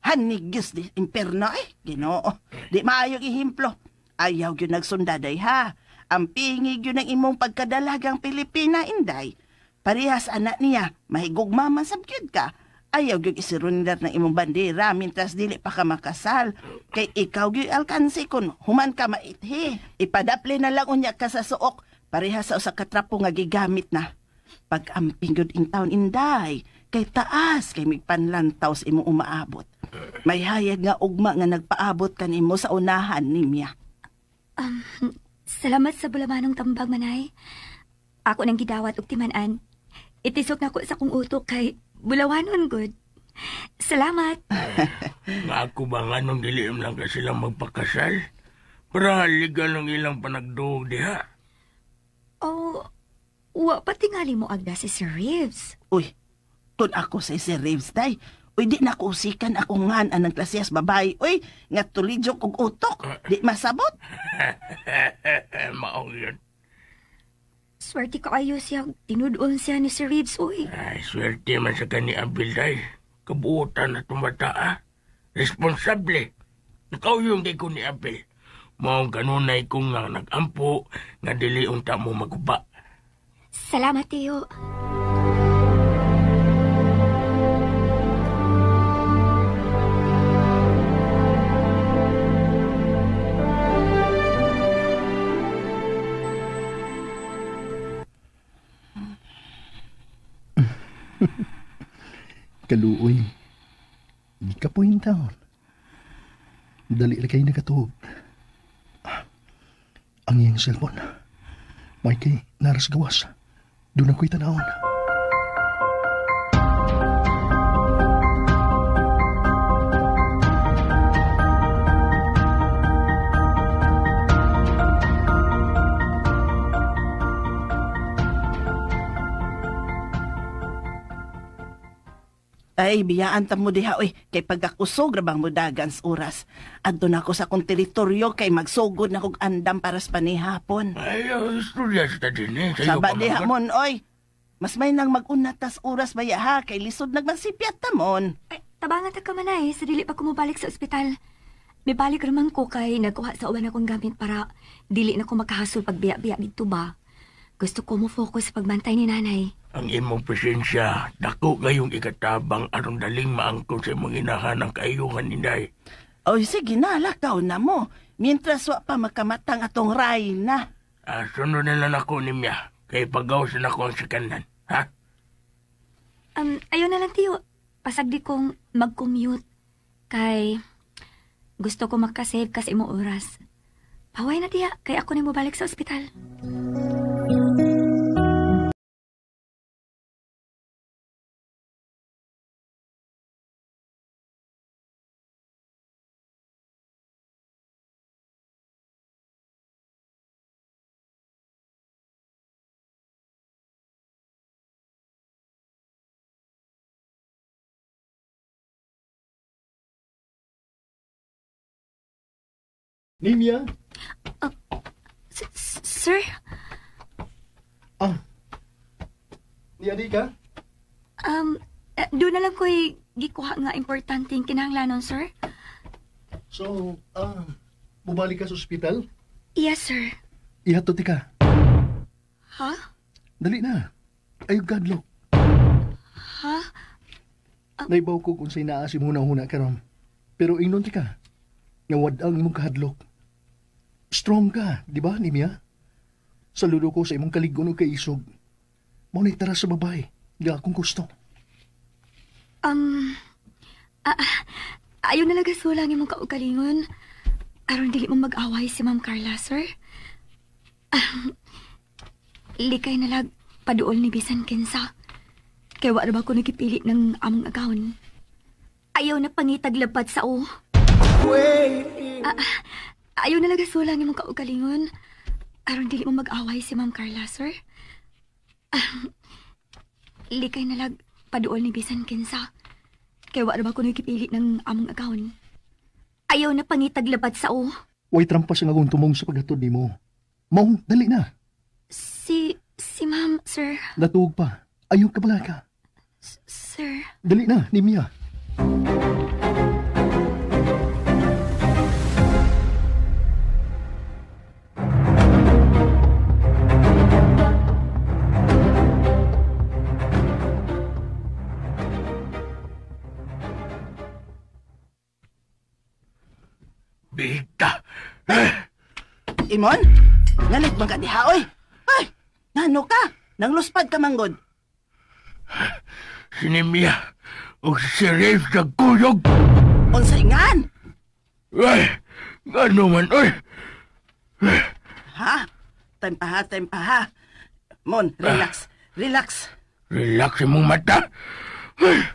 Hanigyos di imperno eh, Ginoo. Di maayong ihimplo. Ayaw yun nagsundaday ha. Ang pingig yun ang imong pagkadalagang Pilipina, Inday. Parehas anak niya, mahigugma man sab gyud ka. Ayaw gyud isirundar ng imong bandera mintras dili pa ka makasal. Kay ikaw gyud alkansi kun human ka maithi. Ipadapli na lang unya ka sa suok. Parehas sa usa ka trapo nga gigamit na. Pag-amping gyud in town, Inday. Kay taas kay migpanlantaw sa imong umaabot. May hayag nga ugma nga nagpaabot kanimo sa unahan niya. Salamat sa bulamanong tambag manay. Ako nang gidawat og timan-an. Itisok na ko sa kong utok kay bulawanon gud. Salamat. Nga ako ba nga nung dili lang ka silang magpakasal? Para haligan ang ilang panagduog diha. Oh, wa pa tingali mo agda si Sir Reeves. Uy, tun ako sa Sir Reeves, day. Uy, di na ko usikan ako ngan anang klasiyas babae. Uy, nga tulidyok og utok. Di masabot. Maong yun. Swerte kaayo siya. Tinudon siya ni Sir Reeves, uy. Ay, swerte man sa kani Abil, day. Kabuutan na itong bata, ah. Responsable. Ikaw yung di ko ni Abil. Maong kanunay kong nga nag-ampo, nga dili unta mo maguba. Salamat, Teo. Kaluoy. Gikapoy taon. Dali ra kayo nakatuog. Ang iyang cellphone. May kay naras gawas. Doon ako'y tanawon. Ay, biyaan ta mo diha, oy. Kay pagkakusog, rabang mo dagan sa oras. Adto na ako sa akong teritoryo kay magsugod na kog andam para sa panihapon. Ay, istorya sa din eh. Sa'yo Saba pa diha man. mon, oy. Mas may nang mag-una tas oras baya ha, kay lisod nagmansipyat ta mon. Ay, tabangan ta ka manay, sa dili pa kumubalik sa ospital. May balik raman ko kay nagkuha sa uban akong gamit para dili na ko makahasol pagbiya-biya dito ba. Gusto ko mo focus sa pagbantay ni nanay. Ang imong presensya, dako kayong ikatabang aron daling maangkon sa imong inahan ang kaayuhan inday. Oy, sige na, lakaw na mo. Mientras wa pa makamatang atong ray na. Ah, sunod na lang ako ni Mia. Kay pagaw sa nako ang sikanan. Ha? Ayaw na lang, Tiyo. Pasagdi kong mag-commute. Kay gusto ko makasave kasi imong oras. Paway na, tiya. Kay ako na mobalik sa ospital. Nimia? Sir? Ah. Niadi ka? Doon na lang ko'y gikuha nga importante yung kinahanglanon, sir. So, bubalik ka sa ospital? Yes, sir. Ihatod ka. Ha? Dali na. Ayaw gadlock. Ha? Naibaw ko kung sa'y naasim huna-huna karon. Pero ingnon ti ka. Nga wad-ang imong kahadlok. Strong ka, di ba, Nimia? Saludo ko sa imong kaligon o kaisog. Mao na'y tara sa babae. Di akong gusto. Ayaw na lang sulang imong kaugalingon. Aron dili mo mag-away si Ma'am Carla, sir. Likay na lag paduol ni bisan kinsa. Kaya wa ra ba ko nagipili ng among agawon. Ayaw na pangitag labad sa o. Ayaw na lang sulang imong kaugalingon. Aron dili mo mag-away si Ma'am Carla, sir. Likay na lag paduol ni bisan kinsa. Kaya wa ra ba ko nagipili ng among agawon. Ayaw na pangitag labad sa o. Way trampas ang akong tumong sa paghatod nimo. Maong, dali na. Si Ma'am, sir. Natuog pa. Ayaw ka bala ka. Sir. Dali na, Nimia. Bigta. Imon? Ngalit man ka diha, oy. Ay, ngano ka? Nangluspad ka manggod. Si Nimia o si Reeves nagkuyog. Unsay ngan? Ay, ngano man, oy. Ha? Time pa ha, time pa ha. Mon, relax, relax. Relax imong mata. Ay,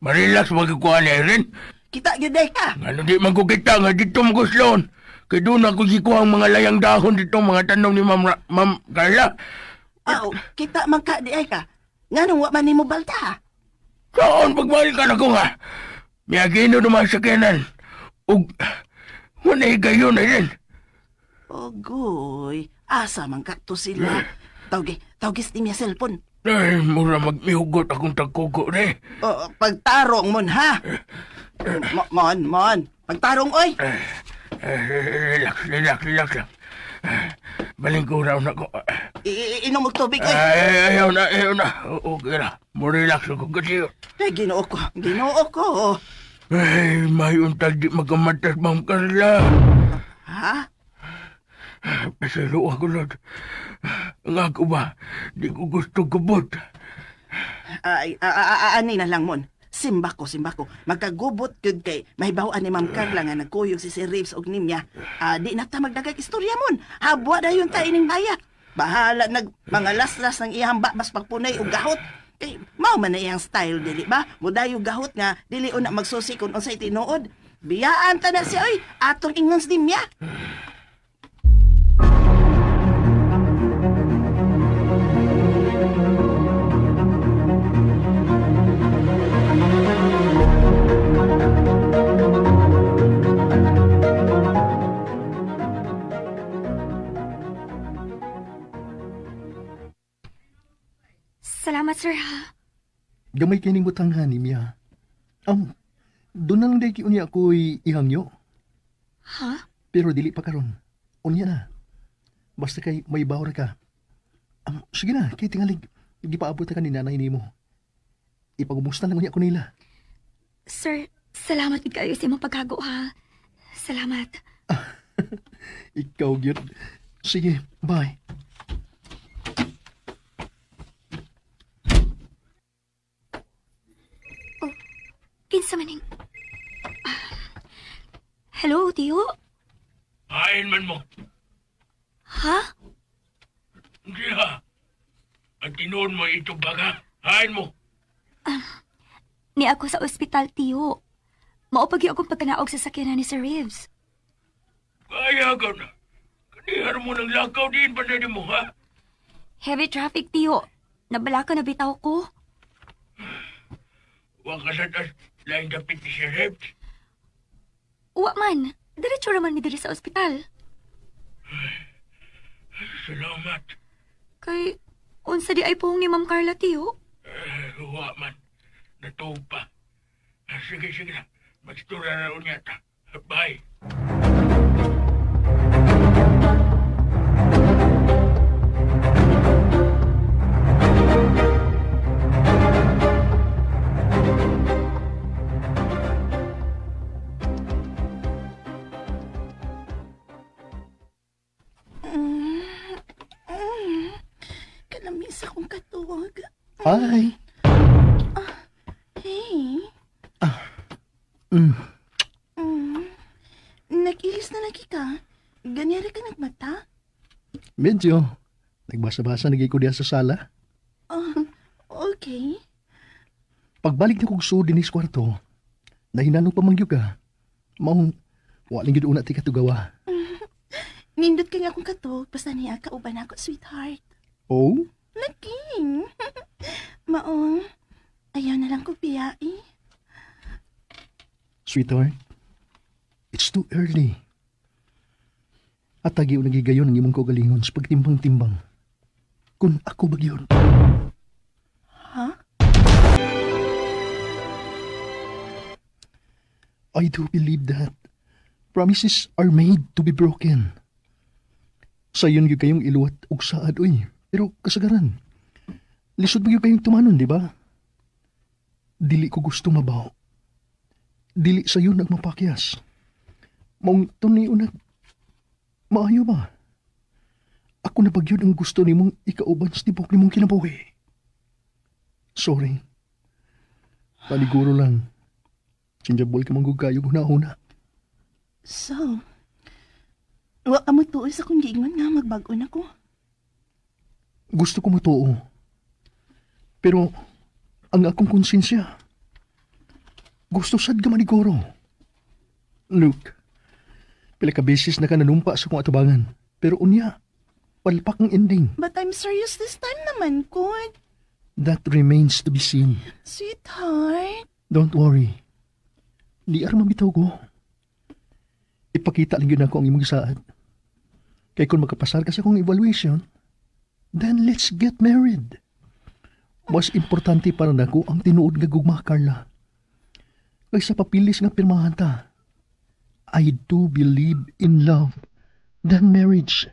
marelax magkukuha ni Irene. Kita gyud day ka. Ngano di man ko kita nga dito maguslon. Kay doon ako gikuha ang mga layang dahon dito, mga tanom ni Ma'am Carla. Aw, kita man ka di ay ka. Nganong wa man nimo balta? Saan pagbalik ka na ko nga? Miyagino naman sa kenan. Ug, wala higayon na rin. Ogoy, asa man ka to sila. Tawgis ni miya cellphone. Ay, mura magmihugot akong tagkugo ni. Oh, pagtarong mon ha. Mon, pagtarong oy. Relax lang. Baling ko raw na ko. Inom og tubig oy. Ay, ayaw na. Okay na. Mo relax ako kasi. Ay, Ginoo ko. Ay, may untag di magamatas, Ma'am Carla. Ha? Pasalo ako, Lord. Ang ako ba, di ko gusto gubot. Ay, ani na lang, Mon. Simba ko. Magkagubot yun kay mahibawan ni Ma'am Carla nga nagkuyog si Sir Reeves og nimya. Di na ta magdagag istorya, Mon. Habwa na yun ta ining baya. Bahala nag mga laslas ng iyang mas pagpunay og gahot. Kay mao man na iyang style, dili ba? Mudayo gahot nga dili una magsusi kung unsay tinuod. Biyaan ta na siya, oy. Atong ingon sa nimya. Salamat, sir, ha? Gamay kining butang ha, Nimia. Doon na lang day kiunya ako'y ihangyo. Ha? Pero dili pa karon. Unya na. Basta kay may bawra ka. Sige na, kay tingalig. Gipaabot ka ni nanay nimo. Ipagumusta lang unya ko nila. Sir, salamat gid kayo sa imong paghago, ha? Salamat. Ikaw gyud. Sige, bye. Oh, kinsa maning... Hello, Tiyo? Hain man mo. Ha? Hindi ha. Ang tinuon mo ito baga. Hain mo. Ni ako sa ospital, Tiyo. Maupag yung akong pagkanaog sa sakyanan ni Sir Reeves. Kaya ka na. Kanihar mo ng lakaw din pa na mo, ha? Heavy traffic, Tiyo. Nabala ka na bitaw ko. Huwag ka sa tas laing dapit ni Sir Reeves. Uwa man. Diretso raman mi diri sa ospital. Salamat. Kay, unsa di ay puhong ni Ma'am Carla, tiyo? Wa man. Natuog pa. Sige, sige na. Magstura na unya ta. Bye. Kalamis akong katuwag. Hi. Hey. Nag-ilis na lagi ka. Ganyari ka nagmata? Medyo. Nagbasa-basa nagay ko diha sa sala. Oh, okay. Pagbalik na kog suod dinis kwarto, nahinanong pa mangyud ka. Maong, walang gyud una ti katugawa. Nindot ka nga akong katog, basta niya kauban ako, sweetheart. Oh? Lagi. Maong, ayaw na lang ko biyai. Sweetheart, it's too early. At tagiw nagigayon ang imong kaugalingon sa pagtimbang-timbang. Kung ako bagyon. Ha? I do believe that promises are made to be broken. Sayon gyud kayong iluwat og saad oy. Pero kasagaran, lisod magyud kayong tumanon, di ba? Dili ko gusto mabaw. Dili sayon nagmapakyas. Maong tuni unag, maayo ba? Ako na bagyod ang gusto nimong ikauban sa tibok nimong kinabuhi. Sorry. Paliguro lang. Sinjabol ka manggugayog huna-huna. So, wa ka mo tuoy sa kong giingon nga magbag-o na ko. Gusto ko matuo. Pero, ang akong konsensya, gusto sad ka maniguro. Luke, pila ka beses na ka nanumpa sa kong atubangan. Pero unya, palpak ang ending. But I'm serious this time naman, Kod. That remains to be seen. Sweetheart. Don't worry. Di ara mabitaw ko. Ipakita lang yun ako ang imong gisaad. Kay kung makapasar ka sa akong evaluation, then let's get married. Mas importante para nako ang tinuod nga gugma, Carla. Kaysa papilis nga pirmahan ta. I do believe in love than marriage.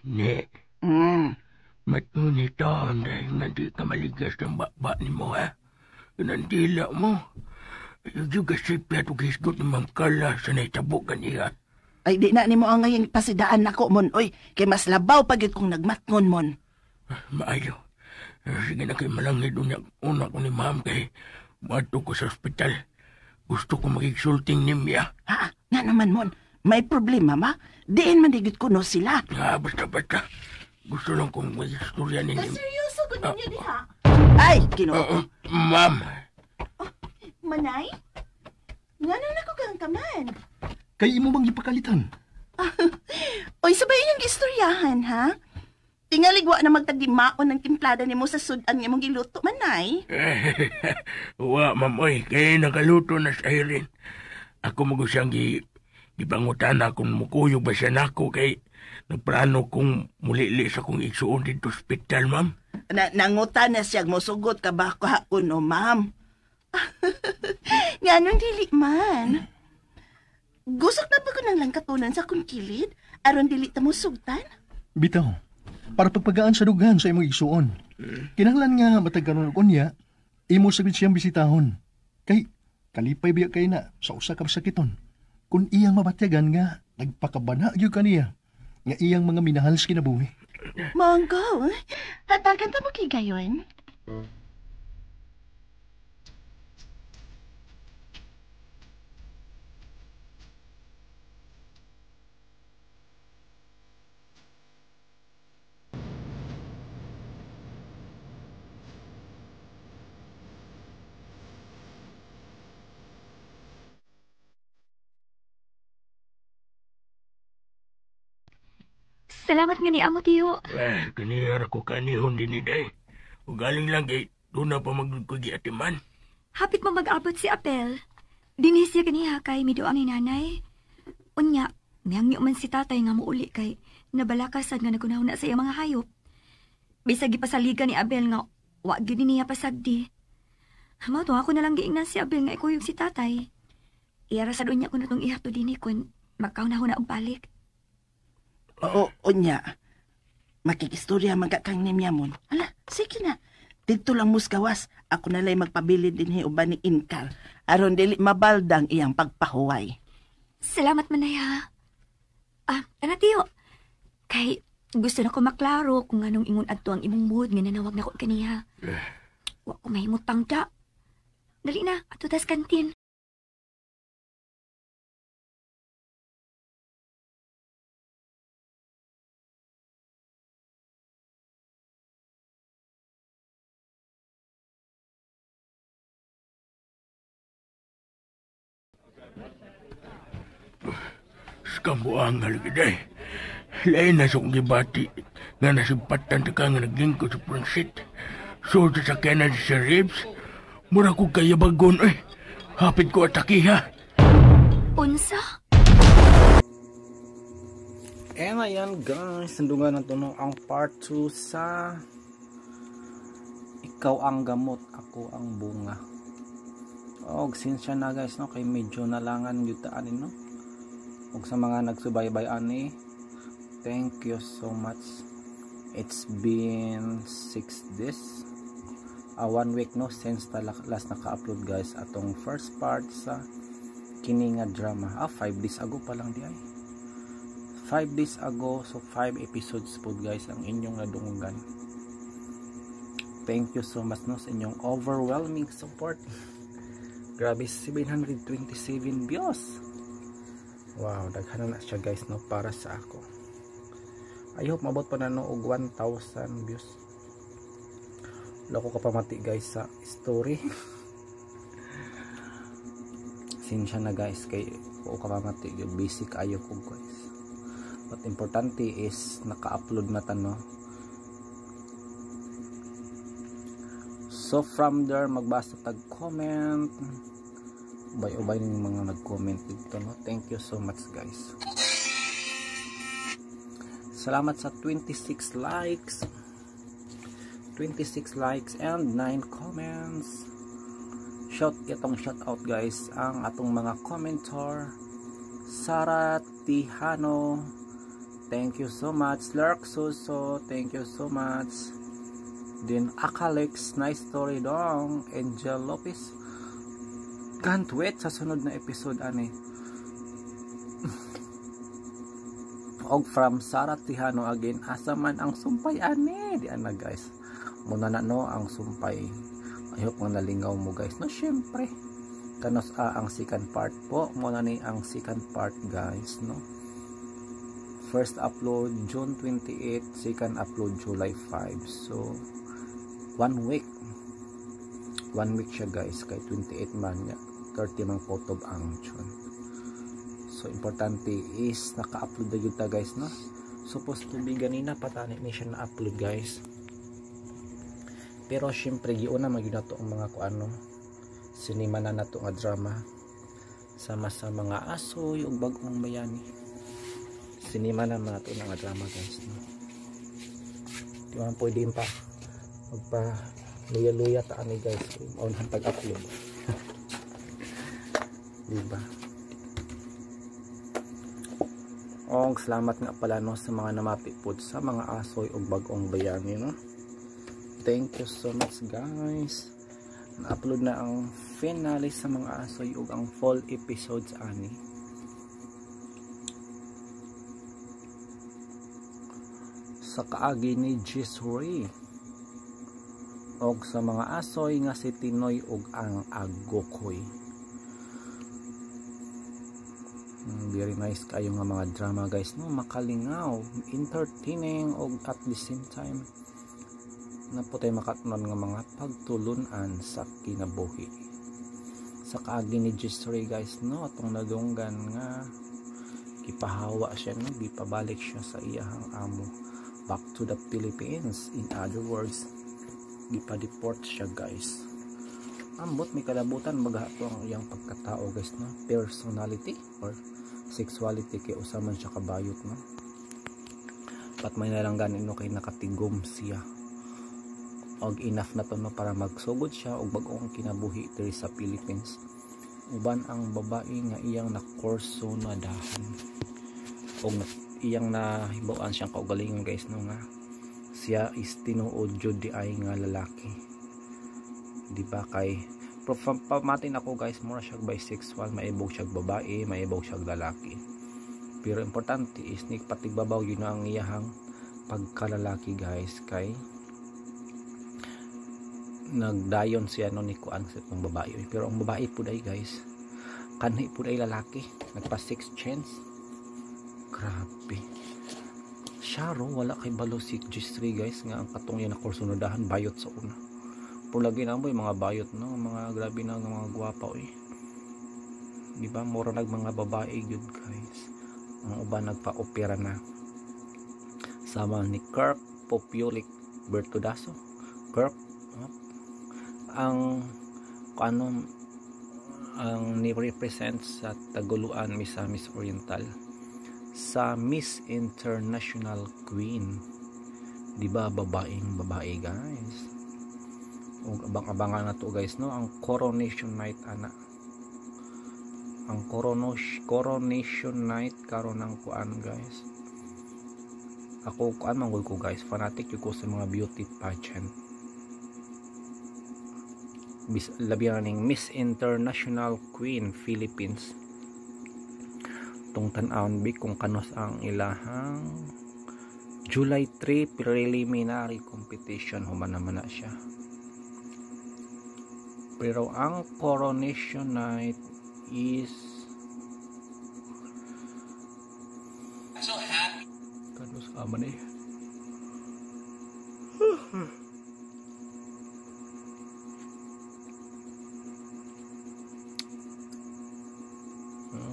Ne, matunito dahil nga di ka maligas ng baba ni mo, ha? Nandila mo. Yung kasipya at hisgot ni Ma'am Carla sa naitabo kaniya. Ay, di na ni mo ang ngayon pasidaan nako mon. Oy, kay mas labaw pagit kong nagmatngon mon. Maayo. Sige na kay malangid una ko ni Ma'am kay muadto ko sa ospital. Gusto ko magigsulting ni Mia. Ha? Nga naman mon. May problema ma? Diin man digit ko no sila. Ah, basta. Gusto lang kong mag-istorya ninyo. Seryoso ko ninyo diha? Ay, Ginoo. Ma'am. Oh, Manay? Nga nang nakugang ka man? Kay imo bang gipakalitan? Oy, sabay inyong istoryahan, ha? Tingaligwa na magtagdimaon ng timplada nimo sa sudan nga imong giluto, Manay. Wa, ma'am, oy. Kay nakaluto na sa Irene. Ako magusang gipangutan na kung mukuyog ba siya nako kay nagplano kong mulili sa kong igsuon dito ospital, ma'am. Nangutan na siya musugot ka ba ko no, ma'am? Nga nung dili man. Gusok na ba ko ng langkatunan sa kong kilid? Aron dili ta mo sugtan? Bitaw, para pagpagaan sa dughan sa imong igsuon. Kinahanglan nga matag karon og unya, imo sagid siyang bisitahon. Kay kalipay biya kay na sa usa ka sakiton. Kung iyang mabatyagan nga nagpakabana gyud kaniya nga iyang mga minahal sa kinabuhi. Monggo, hatagan ta mo kay gayon. Salamat nga ni amo, tiyo. Eh, kanihar ko kanihon din ni day. O galing lang kay doon na pa magkugi atiman. Hapit mo mag-abot si Apel. Dinhi siya kaniha kay miduang ni nanay. Unya, miyangyo man si tatay nga muuli kay nabalakasan nga nagunaw na sa iyang mga hayop. Bisag gipasaligan ni Abel nga wa gyud niya pasagdi. Mao to ako na lang giingnan si Abel nga ikuyog si tatay. Iyara sad unya ko na tong ihato dinhi kun magkaunahuna og balik. Oo, unya. Makikistorya man ka kang nimyamon. Hala, sige na. Dito lang muskawas. Ako na lay magpabilin din uban ni Inkar. Aron dili mabaldang iyang pagpahuway. Salamat manay ha. Ah, ana tiyo. Kay gusto na ko maklaro kung anong ingon adto ang imong mood nga nanawag nako kaniya. Wa ko mahimutang da. Dali na, ato tas kantin. Skambuang nga lagi day. Lain na sa kong gibati nga nasimpatan ta ka nga naglingkod sa pransit. So sa sakyanan si Sir Ribs, mura ko kayabagon eh. Hapit ko atakiha. Unsa? And ayan guys, sandungan na to no, ang part 2 sa Ikaw ang Gamot, Ako ang Bunga. Og sinsya na guys no, kay medyo nalangan gyud ta ani no. Og sa mga nagsubaybay ani, thank you so much. It's been 6 days, 1 week no, since last naka-upload guys atong first part sa kini nga drama. 5 days ago pa lang di ay. 5 days ago, so 5 episodes po guys ang inyong nadunggan. Thank you so much no sa inyong overwhelming support. Grabe, 727 views. Wow, daghan na siya guys no para sa ako. I hope mabot pa na no og 1,000 views. Wala ko kapamati guys sa story. Sinsya na guys kay o kapamati, basic ayo ko guys. But importante is naka-upload na ta no. So from there magbasa tag comment. Ubay-ubay ng mga nag-comment dito no. Thank you so much guys. Salamat sa 26 likes. 26 likes and 9 comments. Shout itong shout out guys ang atong mga commenter. Sara Tihano, thank you so much. Lurk Suso, thank you so much. Then Akalex, nice story dong. Angel Lopez, can't wait sa sunod na episode ani. Og from Sara Tihano again, asa man ang sumpay ani? Di ana guys, muna na no ang sumpay. I hope nga nalingaw mo guys no. Syempre kanos ang second part po, muna ni ang second part guys no. First upload June 28, second upload July 5. So 1 week. 1 week siya guys kay 28 man 30 man kotob ang June. So importante is naka-upload na yun ta guys no. Supposed to be ganina patani ni siya na-upload guys. Pero syempre giuna man gyud nato ang mga kuano sinima na nato nga drama sama sa mga asoy ug bag-ong bayani. Sinima na man nato nga drama guys no. Di man pwede pa magpa luya-luya ta ani guys on ang pag-upload. Diba? Og salamat nga pala no sa mga namati pod sa mga asoy ug bag-ong bayani no. Thank you so much guys. Na-upload na ang finale sa mga asoy ug ang full episodes ani. Sa kaagi ni Jisuri og sa mga asoy nga si Tinoy ug ang Agokoy. Very nice kayo nga mga drama guys no, makalingaw, entertaining og at the same time naputay makatnon nga mga pagtulunan sa kinabuhi. Sa kaagi ni Jisuri guys no, atong nadunggan nga Gipahawa siya, no? Gipabalik siya sa iyahang amo, back to the Philippines. In other words, gipa-deport siya, guys. Ambot may kalabutan baga to ang iyang pagkatao, guys, no? Personality or sexuality, kay usa man siya kabayot, no? Pat may nalang gani, no, kay nakatigom siya og enough na to, no, para magsugod siya og bag-ong kinabuhi diri sa Philippines uban ang babae nga iyang nakurso na dahan og iyang nahibaw-an siyang kaugalingon, guys, no, nga siya is tinuod jud di ay nga lalaki, di ba? Kay pamatin ako, guys, mura siya bisexual, maibog siya babae, maibog siya lalaki, pero importante is ni patigbabaw yun ang iyahang pagkalalaki, guys, kay nagdayon siya, no, ni kuan sa itong babae. Pero ang babae pud ay, guys, kanhi pud ay lalaki, nagpa six chance. Grabe siya ro, wala kay balo si G3, guys, nga ang katong yan na kursunodahan bayot sa una. Pero lagi na mo yung mga bayot, no, mga grabe na nga mga gwapa, oy, di ba? Mura nag mga babae gyud, guys. Ang uban nagpa-opera na, sama ni Kirk Populic Bertodaso. Kirk, oh, ang ano ang ni-represent sa Taguluan Misamis Oriental sa Miss International Queen, di ba? Babaeng babae, guys. Ug abang-abangan na to, guys, no, ang coronation night ana, ang coronation night karon ng kuan, guys. Ako, kuan man ko, guys, fanatic ko sa mga beauty pageant. Labi na ning Miss International Queen Philippines. Tong tan-awon bi kung kanos ang ilahang July 3 preliminary competition, human naman na siya. Pero ang coronation night is So happy. Kanus aman eh.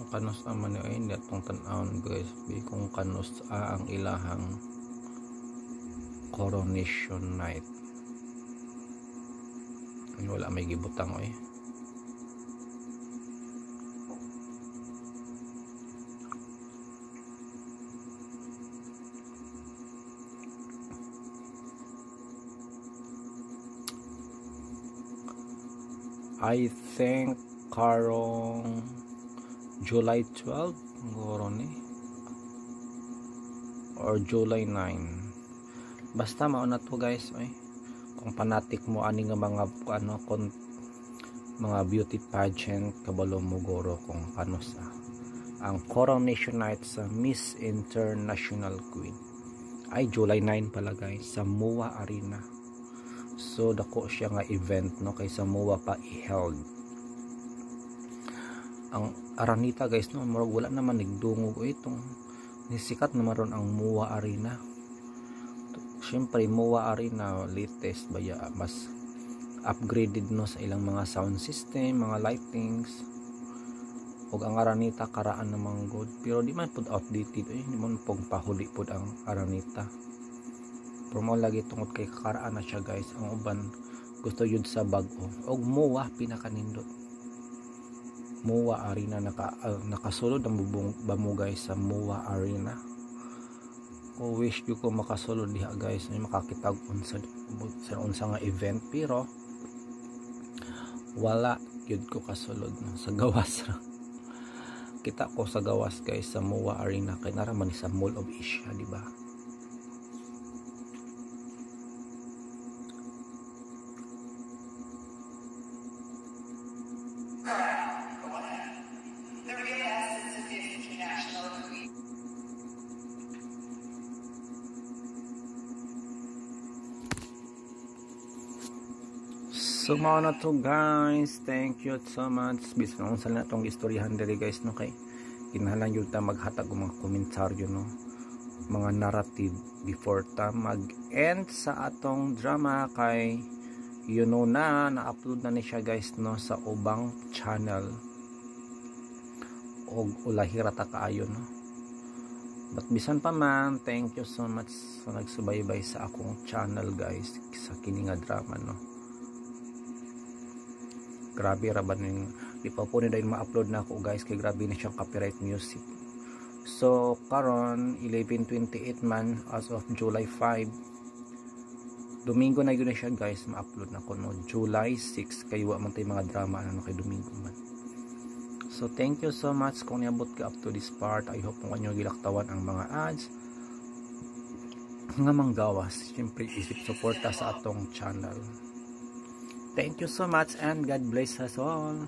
Kanus aman ni ay atong tan-awon, guys, bi kung kanus ang ilahang coronation night. Ay, wala may gibutang oy. I think karong July 12 guro ni or July 9, basta mao na to, guys, oy. Kung fanatic mo ani nga mga ano kon mga beauty pageant, kabalo mo guro kung kano sa ang coronation night sa Miss International Queen. Ay, July 9 pala, guys, sa MOA Arena. So dako siya nga event, no, kay sa MOA pa i-held ang Araneta, guys, no. Murag wala naman nagdungog itong nisikat naman ron ang MOA Arena. Syempre MOA Arena latest baya, mas upgraded, no, sa ilang mga sound system, mga lightings, ug ang Araneta karaan namang good, pero di man pud outdated eh, di man pud pahuli pud ang Araneta, pero mao lagi tungod kay kakaraan na siya, guys. Ang uban gusto yun sa bag-o, og MOA pinakanindot, MOA Arena. Nakasulod ang bubong ba mo, guys, sa MOA Arena? Ko wish ko makasulod diha, guys, ay makakita og unsa sa unsa nga event, pero wala gyud ko kasulod, no? Sa gawas ra kita ko, sa gawas, guys, sa MOA Arena, kay nara man sa Mall of Asia, di ba? The real essence of Miss International Queen. So mao na to, guys. Thank you so much. Bisan unsa na tong istoryahan diri, guys, no, kay kinahanglan jud ta maghatag og mga komentaryo, no, mga narrative before ta mag-end sa atong drama, kay you know na na-upload na ni siya, guys, no, sa ubang channel og ulahi ra ta kaayo, no. But bisan pa man, thank you so much sa nagsubaybay sa akong channel, guys, sa kini nga drama, no. Grabe ra ba ning di pa po ni dahil ma-upload na ako, guys, kay grabe na siyang copyright music. So karon 11:28 man as of July 5. Domingo na yun na siya, guys, ma-upload na ko, no, July 6, kay wa man tay mga drama ano kay Domingo man. So thank you so much kung niabot ka up to this part. I hope kung inyo gilaktawan ang mga ads nga manggawas. Siyempre isip suporta sa atong channel. Thank you so much and God bless us all.